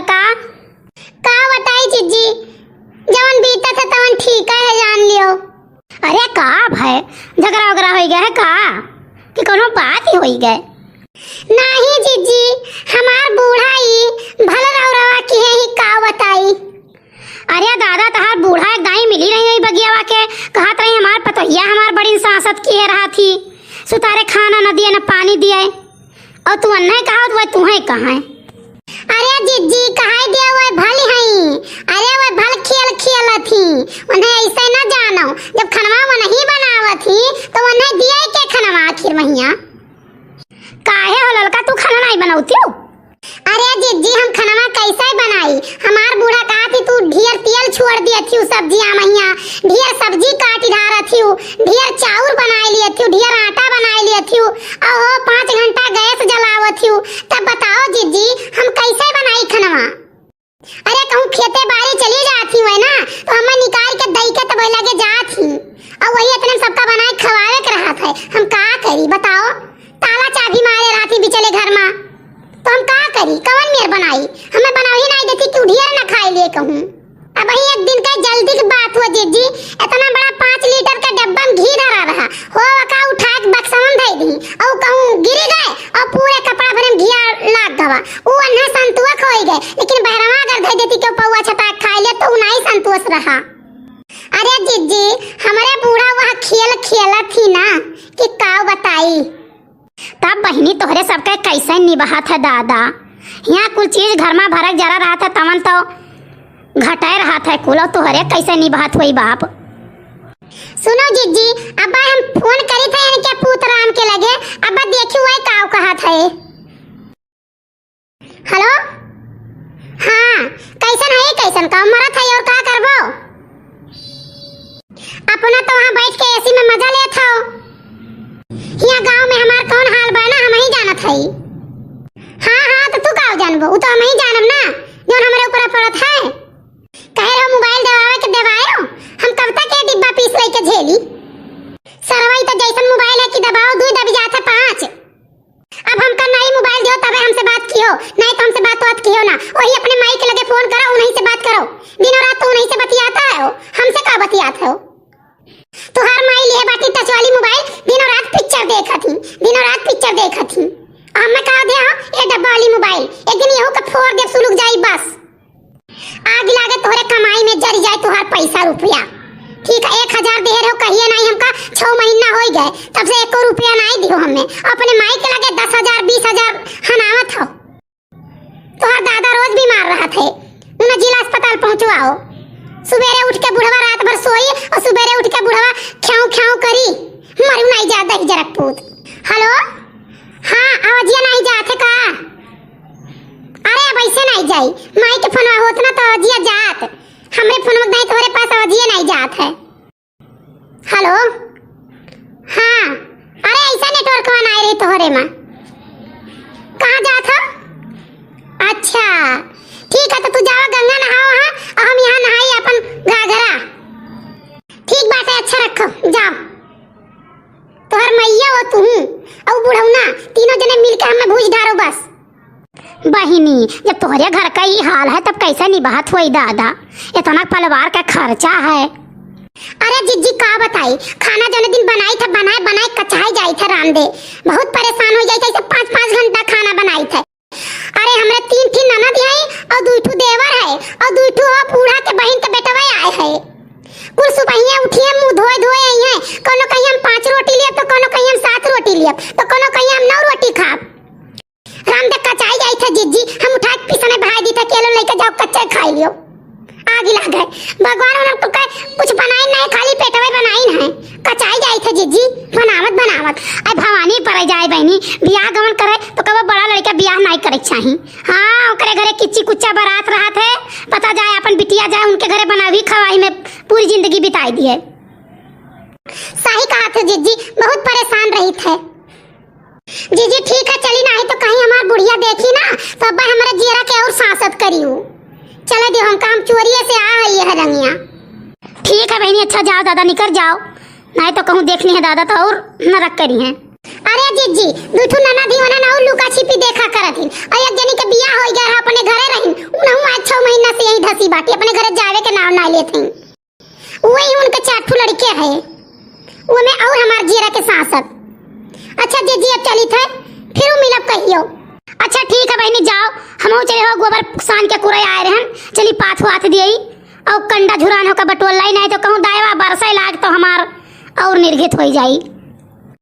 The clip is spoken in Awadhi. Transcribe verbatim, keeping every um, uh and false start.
का? का बताई जिज्जी, जवन बीतत है तवन ठीक है, जान लियो। अरे का भय, झगड़ा वगड़ा होइ गया है का, कि कौनो बात ही होइ गए? नाही जिज्जी, हमार बूढ़ा ई भल रौरवा किहे ही, का बताई। अरे दादा, तहार बूढ़ा एक दाई मिली रही, वही बगियावा के, कहत रही, "हमार पतोहिया हमार बड़ी सासत किहे रहत ही, सुतारे खाना न दिए, न पानी दिए, और तू अन्ने कहा, तो वह तुहे कहा है।" अरे जिज्जी, कहाई दिया, वह भल हई, अरे वह भल खेल खेलत ही, उन्हें ऐसे न जानो, जब खनवा वो नहीं बनावत ही, तो उन्हें दिए के खनवा आखिर महिया? काहे हो ललका, तू खाना नाई बनौतियो? अरे जिज्जी, हम खनवा कैसे बनाई? हमार बूढ़ा कहत ही, "तू ढेर तेल छोड़ दियत ही सब्जिया महिया, ढेर सब्जी काट डारत ही, ढेर चाउर बनाए लियत ही, ढेर आटा बनाए लियत ही, अहो पाँच घंटा गैस जलावत ही, तब बताओ जिज्जी, हम कैसे बनाई खनवा?" अरे कहूँ खेते बारी चली जात ही हुए ना, तो हमें निकाल के दई के तब लगे जात ही, और वही इतने सबका बनाए खवावे के रहत है, हम का करी बताओ? ताला चाबी मारे रहत ही बिचले घर मा, तो हम का करी? कवन मेर बनाई? हमें बनावे ही नाई देती कि ढेर न खाए लिए कहूँ। अब वही एक दिन का जल्दी की बात हुआ जिज्जी, इतना बड़ा पाँच लीटर का डब्बा में घी धरा रहा, हो वका उठा के बक्सा में धई दी, और कहूँ गिरी गए, और पूरे कपड़ा भरे में घिया लाग गवा। उ अन्हे संतुआ खोई गए, लेकिन बहरवा अगर धई देती के पौवा छटा खाए ले, तो उ नाई संतोष रहा। अरे जिज्जी, हमरे बूढ़ा वह खेल खेलत ही ना, कि का बताई। तब बहिनी, तोहरे सबके कैसे निबहत है दादा? यहाँ कुल चीज घर मा भरक जरा रहत है, तवन तो घटाए रहत है कुल, और तोहरे कैसे निबहत होई बाप? सुनो जिज्जी, अब हम फोन करी थे इनके पूत राम के लगे, अब देखी वह का कहत है। हेलो, हाँ, कैसन है, कैसन का मरत है और का करबो? अपना तो वहाँ बैठ के एसी में मजा लेत हो। हियाँ गाँव में हमार कौन हाल बा ना, हम ही जानत हई। हाँ, हाँ, तो तू का जानबो, उ तो हम ही जानब ना, जौन हमरे ऊपर पड़त है। कहे रहो मोबाइल देवावे के देवायो, हम कब तक ये डिब्बा पीस लेके झेली? सरवा, ई तो जैसन मोबाइल है कि दबाओ दू, दब जात है पाँच। अब हमका नई मोबाइल दियो, तबे हमसे बात कियो, नहीं तो हमसे बात, बात कियो ना। वही अपने माई के लगे फोन करो, उन्हीं से बात करो। दिनों रात तो उन्हीं से बतियाता है हो, हमसे का बतियात है हो? तुहार माई लिए बाटी टच वाली मोबाइल, दिनों रात पिक्चर देखत ही, दिनों रात पिक्चर देखत ही। और मैं कहा दे, हाँ, ये डब्बा वाली मोबाइल, एक दिन यहू का फोड़ दे, सुलुक जाई बस। आग लागे तोहरे कमाई में, जरि जाए तोहार पैसा रुपया। ठीक है, एक हजार देहे रहो, कहिए नाई हमका, छह महीना होइ गए, तब से एको रुपया नाई दियो हमें। अपने माई के लगे दस हजार, बीस हजार हनावत हो। तोहार दादा रोज बीमार रहत है, उन्हें जिला अस्पताल पहुँचवाओ। सुबेरे उठ के बुढ़वा रात भर सोई और सुबेरे उठ के बुढ़वा ख्याऊ ख्याऊ करी, मरू नाई जा दही जरक पूत। हेलो, हाँ, आवाजिया नाई जात है का? अरे, अब ऐसे नाई जाई, माई के फोनवा होत ना तो आवाजिया जात। हमरे फोनवा के दाई तोहरे पास आवाजिया नाई जात है। हेलो, हाँ, अरे, ऐसा नेटवर्कवा नाई रही तोहरे मा। कहाँ जात हो? अच्छा, ठीक है, तो तू जावा, गंगा नहाओ, हाँ, और हम यहाँ नहाई अपन घाघरा। ठीक बात है, अच्छा रखो, जाओ। तोहर मैया हो तू, और बुढ़ौना, तीनों जने मिलके हमें भूज ढारो बस। बहिनी, जब तोहरे घर का ई हाल है, तब कैसे निभात होई दादा? इतना पलवार का खर्चा है। अरे जिज्जी, का बताई, खाना जौने दिन बनाई थे, बनाए, बनाए कचाई जाई थे रांधे। बहुत परेशान हो जाई थे, ऐसे पाँच, पाँच घंटा खाना बनाई थे। अरे, हमरे तीन ठिन ननद आई और दुई ठो देवर है और दुई ठो हो बूढ़ा के बहिन के बेटवा आए है। कुल सुबहिया उठिए, मुँह धोए धोए आई है। कोनो कहीं हम पाँच रोटी लियब, तो कोनो कहीं हम सात रोटी लियब, तो कोनो कहीं हम नौ रोटी खाब। राम दे कचाई जाई थे जिज्जी, हम उठा के पिसने बहाई दी थे, केलो लेके जाओ, कच्चे खाई लियो। आगी लाग है। भगवान उन्हें तो कहे, कुछ बनाइन नहीं, खाली पेटवे बनाइन है। कचाई जाई थे जिज्जी, बनावत बनावत। आई भवानी परे जाए बहिनी, बियाह गमन करे तो कबो बड़ा लड़का बियाह नहीं करे चाही। हाँ, ओकरे घरे किच्ची कुच्चा बरात रहत है, पता जाए अपन बिटिया जाए उनके घरे बनावी खवाई में पूरी जिंदगी बिताई दिए। सही कहा थे जिज्जी, बहुत परेशान रही थे। जीजी, ठीक है, चली, नाही तो कहीं हमार बुढ़िया देखी ना, तो अब्बा हमारे जियरा के और सांसत करी हूँ। चले दियो, हम काम चोरिए से आ है ये रंगिया। ठीक है बहिनी, अच्छा जाओ दादा, निकर जाओ, नाही तो कहूँ देखनी है दादा तो और नरक करी हैं। अरे जीजी, दू ठू ननद ही वनन और लुका छिपी देखा करत ही, और एक जनी के बियाह हो गया है, अपने घरे रही, उन फंसी बाटी, अपने घरे जावे के नाव ना लेत हैं। वही उनके चार ठो लड़के है, वो में और हमार जियरा के सांसत। अच्छा जीजी, अब चलित है, फिर मिलब कहियो। अच्छा ठीक है बहिनी, जाओ, हम चले हो गोबर सान के कुरे आए रहन, चली पाथ वाथ दियई और कंडा झुरान होकर बटोर लाई, नहीं तो कहूँ दायवा बरसे लाग तो हमार और निर्घित हो जाई।